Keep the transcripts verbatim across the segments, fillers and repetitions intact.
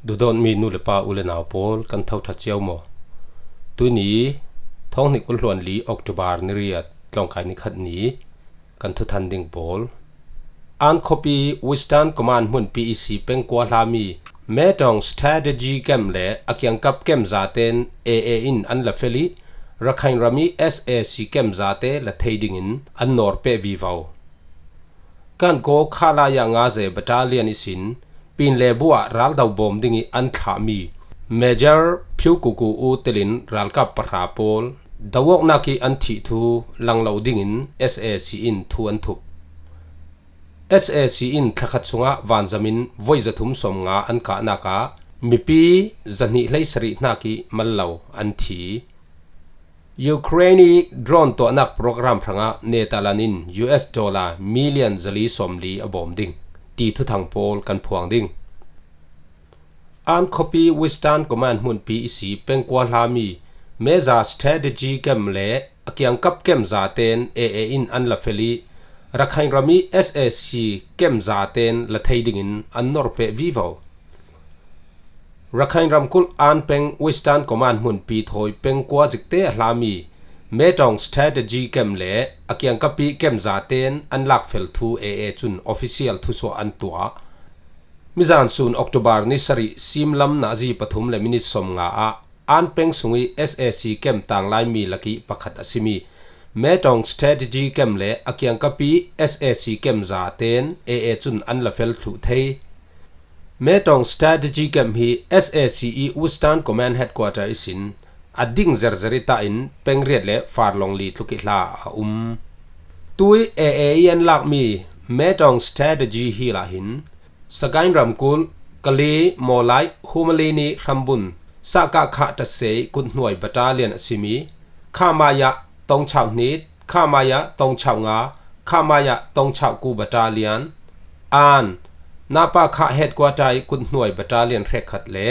Duhdawtmi nu le pa, u le nau pawl, kan tho ṭha cio maw? Tuini, thawng hnih kul hluan li October ni riat, tlawngkai ni khat ni, kan thuthan ding pawl. An khuapi Western Command hmunpi ihsi pengkua hlami Metawng Strategy Camp le a kiangkap camp zaten A A in an la fel ih, Rakhine ram ih S A C camp zate la thei dingin an nawr peh vivo. Kankaw khalai ah nga ze battalion ihsin Pinlebu ah raldo bawm ding ih an thlahmi Major Phiu Kuku U telin ralkap pahra pawl do awknak ih an thih thu lang lo dingin S A C in thu an thup. S A C in thlakhat sungah vanzamin voi zathum sawmnga an kahnak ah mipi zahnih hleisarih hnak ih mal lo an thi. Ukraine ih drone tuahnak program hrangah Netherlands in U S dollar million zali sawmli a bawm ding ti thuthang pawl kan phuang ding. An khuapi Western Command hmunpi ihsi pengkua hlami Meza Strategy Camp le a kiangkap camp zaten A A in an la fel ih, Rakhine ram ih S A C camp zaten la thei dingin an nawr peh vivo. Rakhine ramkulh An peng Western Command hmunpi thawi pengkua zikte a hlami Metawng Strategy Camp le a kiangkap ih camp zaten an lakfel thu A A cun official thusuah an tuah. Mizan sun October ni sarih simlam nazi pathum le minit sawmnga ah An peng sungih S A C camp tanglaimi lakih pakhat a simi Metawng Strategy Camp le a kiangkap ih S A C camp zaten A A cun an la fel thluh thei. Metawng Strategy Camp hi S A C ih Western Command Headquarter ihsin a ding zerzer ih tahin peng riat le farlawng li tluk ih hla a um. Tuih A A ih an lakmi Metawng Strategy Hill ah hin Sagaing ramkulh Kali, Mawlai, Humalini hrambun Sakakha Tasei kuthnuai battalion a simi Khamaya tawngchau hnit, Khamaya tawngchau nga, Khamaya tawngchau ku battalion, An Napakha headquarter ih kuthnuai battalion hrekkhat le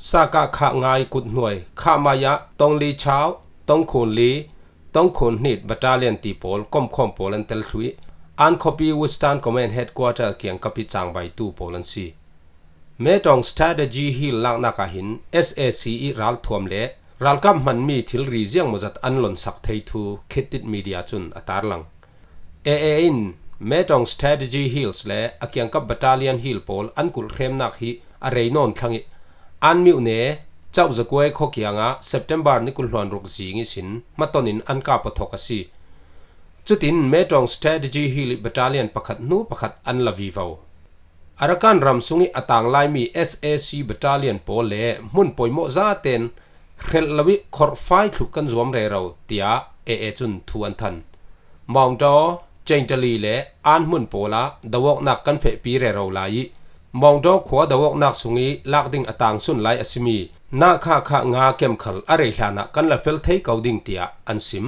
Sakakha ngai kuthnuai Khamaya tawngli chau, tawngkhun li, tawngkhun hnit battalion ti pawl komkhawm pawl an tel thluh ih An khuapi Western Command Headquarter kiangkap ih cangvaitu pawl an si. Metawng Strategy Hill laknak ah hin S A C ih ralthuam le ralkap hmanmi thilri ziangmawzat an lonsak thei thu Khittit Media cun a tarlang. A A in Metawng Strategy Hills le a kiangkap Battalion Hill pawl an kulhhremnak hi a rei nawn thlang ih An myone Chauh Zakuai khua kiangah September ni kul hluan ruk zing ihsin hmatonin an kap aw thawk a si. Cutin Metawng Strategy Hill ih battalion pakhat hnu pakhat an la vivo. Arakan ram sungih a tanglaimi S A C battalion pawl le hmun poimawh zaten hrelh lo ih khorhfai thluh kan zuam rero, tiah A A cun thu an than. Mawngdaw, Ceintali le An hmun pawl ah do awknak kan fehpi rero lai ih Mawngdaw khua do awknak sungih lak ding a tangsun lai a simi Nakhakha nga kem khal a rei hlanah kan la fel thei ko ding, tiah an sim.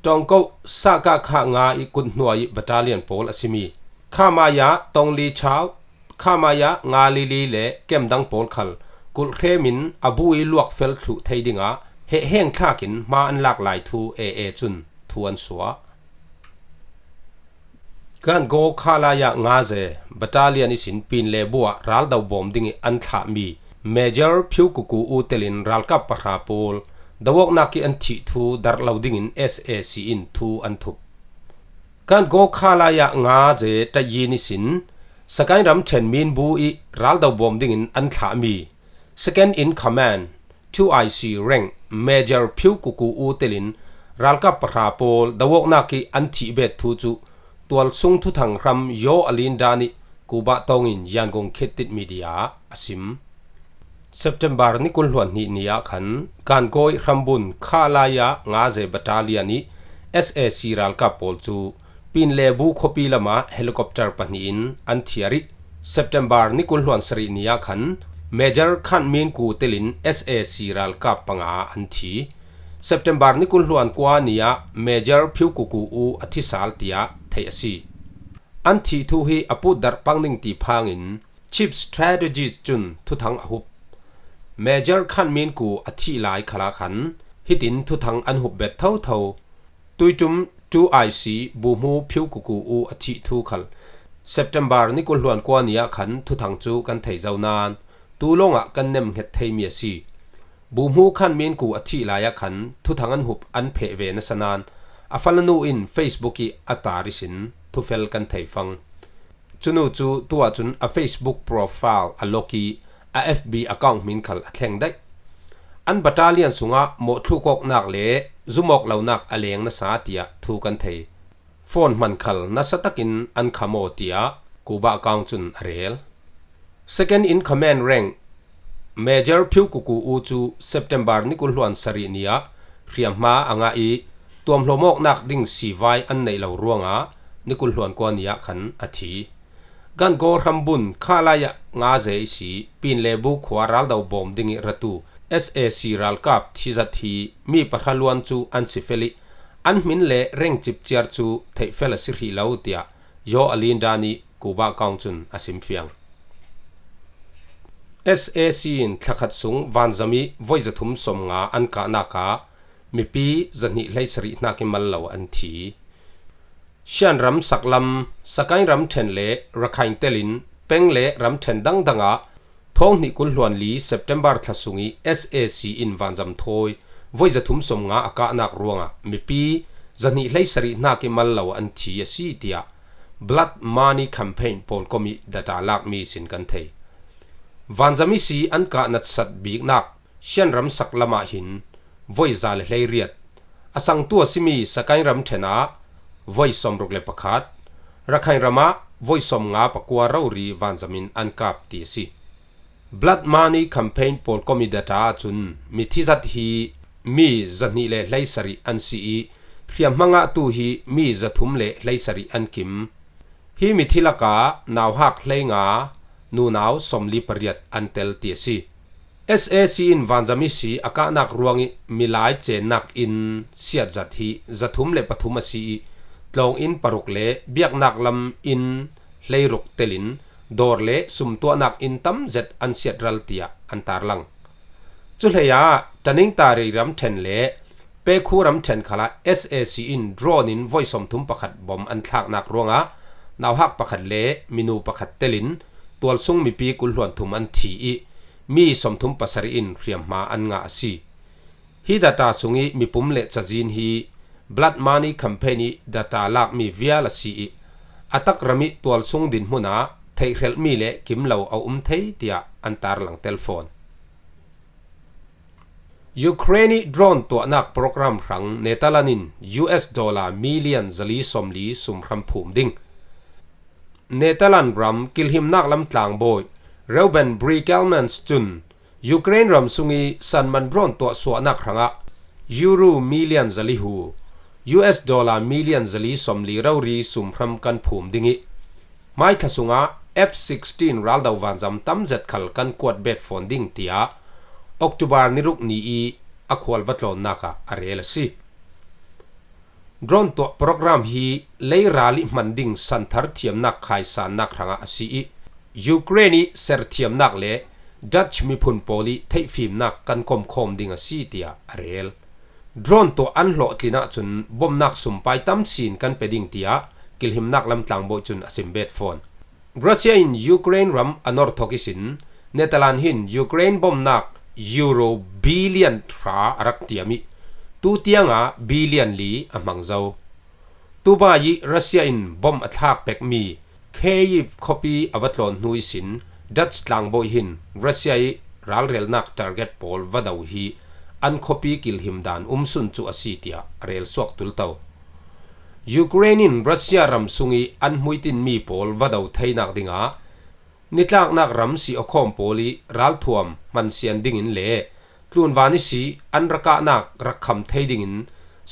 Ṭawngkoh Sakakha nga ih kuthnuai ih battalion pawl a simi Khamaya tawngli chau, Khamaya nga lili le kem dang pawl khal kulhhrem in a bu ih luak fel thluh thei dingah hehheng thlak in hma an lak lai thu A A cun thu an suah. Gangaw Khalaya nga ze battalion ihsin Pinlebu ah raldo bawm dingih an thlahmi Major Phiu Kuku U telin ralkap pahra pawl do awknak ih an thih thu darh lo dingin S A C in thu an thup. Gangaw Khalaya nga ze tayin ihsin Sagaing ram Chen Min bu ih raldo bawm dingin an thlahmi Second in Command, two I C rank Major Phiu Kuku U telin ralkap pahra pawl do awknak ih an thih bet thu cu tualsung thuthang hram Yaw Alin Dan ih Kubah Tawng in Yangon Khittit Media ah a sim. September ni kul hluan hnih ni ah khan Gangaw ih hrambun Khalaya nga ze battalion ih S A C ralkap pawl cu Pinlebu khuapi lamah helicopter pahnih in an thiar ih September ni kul hluan sarih ni ah khan Major Khan Min Ku telin S A C ralkap panga an thi. September ni kul hluan kua ni ah Major Phiu Kuku U a thi sal, tiah theih a si. An thih thu hi a putdarh pang ding ti phangin Chief Strategist cun thuthang a hup. Major Khan Min Ku a thih lai khalah khan hitin thuthang an hup bet thotho. Tuitum two I C buhmu Phiu Kuku U a thih thu khal September ni kul hluan kua ni ah khan thuthang cu kan thei zo nain tu lawngah kan nemnghet thei mi a si. Buhmu Khan Min Ku a thih lai-ah khan thuthang an hup an pheh ve nasa nan a falanu in Facebook ih a tar ihsin thufel kan thei fang. Cunu cu tu ahcun a Facebook profile a lock ih a F B account hmin khal a thleng daih. An battalion sungah mawhthluk awknak le zum awk lonak a leng nasa tiah thu kan thei. Phone hman khal nasa takin an kham aw tiah Kuba account cun a rel. Second in command rank Major Phiu Kuku U cu September ni kul hluan sarih ni ah hriamhma a ngah ih tuamhlawm awknak ding sivai an neih lo ruangah ni kul hluan kua ni ah khan a thi. Gangaw hrambun khalai ah nga zei si Pinlebu khua raldo bawm dingih ratu S A C ralkap thizat hi mi pahra luan cu an si fel ih an hmin le rengcip ciar cu theihfel a si hrih lo tiah Yaw a lindan ih Kuba kong cun a simfiang. S A C in thlakhat sung vanzam ih voi zathum sawmnga an kahnak ah mipi zahnih hleisarih hnak ih mal lo an thi. Shan ram saklam, Sakain ramṭhen le Rakhine telin peng le ramṭhen dangdang ah thawng hnih kul hluan li September thla sung ih S A C in vanzam thawi voi zathum sawmnga a kahnak ruangah mipi zahnih hleisarih hnak ih mal lo an thi a si tiah Blood Money Campaign pawlkom ih data lakmi sin kan thei. Vanzam ihsi an kah natsat biknak Shan ram saklam ah hin voi za le hleiriat, a sangtu a simi Sakain ramṭhen ah voi sawmruk le pakhat, Rakhine ram ah voi sawmnga pakua rori vanzam in an kap ti a si. Blood Money Campaign pawlkom ih data ahcun mithi zat hi mi zahnih le hleisarih an si ih hriamhma ngahtu hi mi zathum le hleisarih an kim. Hi mithi lakah nauhak hleinga, nunau sawmli pariat an tel ti a si. S A C in vanzam ihsi a kahnak ruangih milai cennak in siatzat hi zathum le pathum a si ih tlawng in paruk le biaknak lam in hleiruk telin dawr le sumtuahnak in tam zet an siat ral tiah an tarlang. Cuhlei ah Taningtari ramṭhen le Pekhu ramṭhen khalah S A C in drone in voi sawmthum pakhat bom an thlaknak ruangah nauhak pakhat le minu pakhat telin tualsung mipi kul hluan thum an thi ih mi sawmthum pasarih in hriamhma an ngah a si. Hi data sungih mipum le cazin hi Blood Money Campaign ih data lakmi vial a si ih a takram ih tualsung dinhmun ah theihhrelhmi le kim lo a um thei tiah an tarlang tel fawn. Ukraine ih drone tuahnak program hrang Netherlands in U S dollar million zali sawmli sumhram phum ding. Netherlands ram kilhimnak lam tlangbawi Reuben Brekelmans cun Ukraine ram sung ih sanman drone tuahsuahnak hrangah Euro million zali hu, U S dollar million zali sawmli rori sumhram kan phum ding ih hmaithla sungah F sixteen raldo vanzam tam zet khal kan kuat bet fawn ding tiah October ni ruk ni ih a khual va tlawnnak ah a rel a si. Drone tuah program hi leiral ih hman ding santhar thiamnak khaisannak hrangah a si ih Ukraine ih serthiamnak le Dutch miphun pawl ih theihfimnak kan komkhawm ding a si tiah a rel. Drone tuah an hlawhtlin ahcun bomnak sumpai tam sin kan pe ding tiah kilhimnak lam tlangbawi cun a simbet fawn. Russia in Ukraine ram a northawk ihsin Netherlands hin Ukraine bomnak Euro billion hra a rak tiam ih tu tiangah billion li a hmang zo. Tubai ih Russia in bom a thlak pekmi Kyiv khuapi a va tlawn hnu ihsin Dutch tlangbawi hin Russia ih ralrelnak target pawl va do hi an khuapi kilhim dan umsun cu a si tiah a rel suak tulto. Ukraine in Russia ram sung ih an hmuitinmi pawl va do theinak dingah nitlaknak ram si awkhawm pawl ih ralthuam hmansian dingin le tlunvan ihsi an rak kahnak rak kham thei dingin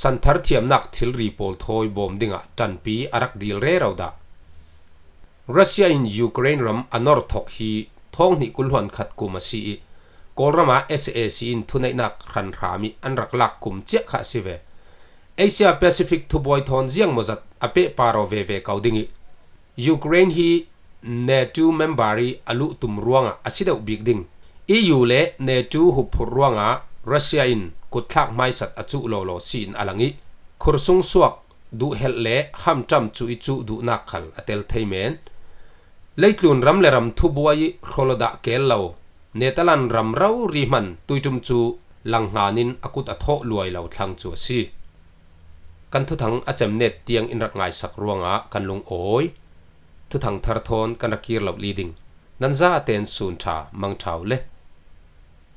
santhar thiamnak thilri pawl thawi bawm dingah ṭanpi a rak dil rero dah. Russia in Ukraine ram a northawk hi thawng hnih kul hluan khat kum a si ih Kawlram ah S A C in thuneihnak hranhram ih an rak lak kum ciah kha a si ve. Asia Pacific thubuai thawn ziangmawzat a pehpar aw veve ko ding ih Ukraine hi NATO member ih a luhtum ruangah a si deuh bik ding. E U le NATO hupphurh ruangah Russia in kutthlak hmaisat a cuh lawlaw si in a lang ih khursung suak duhhelh le hamṭam cuh ih cuh duhnak khal a tel thei men. Leitlun ram le ram thubuai ih hrawlawdah keel lo Netalan ram rori hman tuiṭum cu langhnganin a kut a thawh luai lo thlang cu a si. Kan thuthang a cem net tiang in rak ngaisak ruangah kan lung awi. Thuthang thar thawn kan rak kir lo li ding. Nan zaten sun ṭha mang ṭha u le.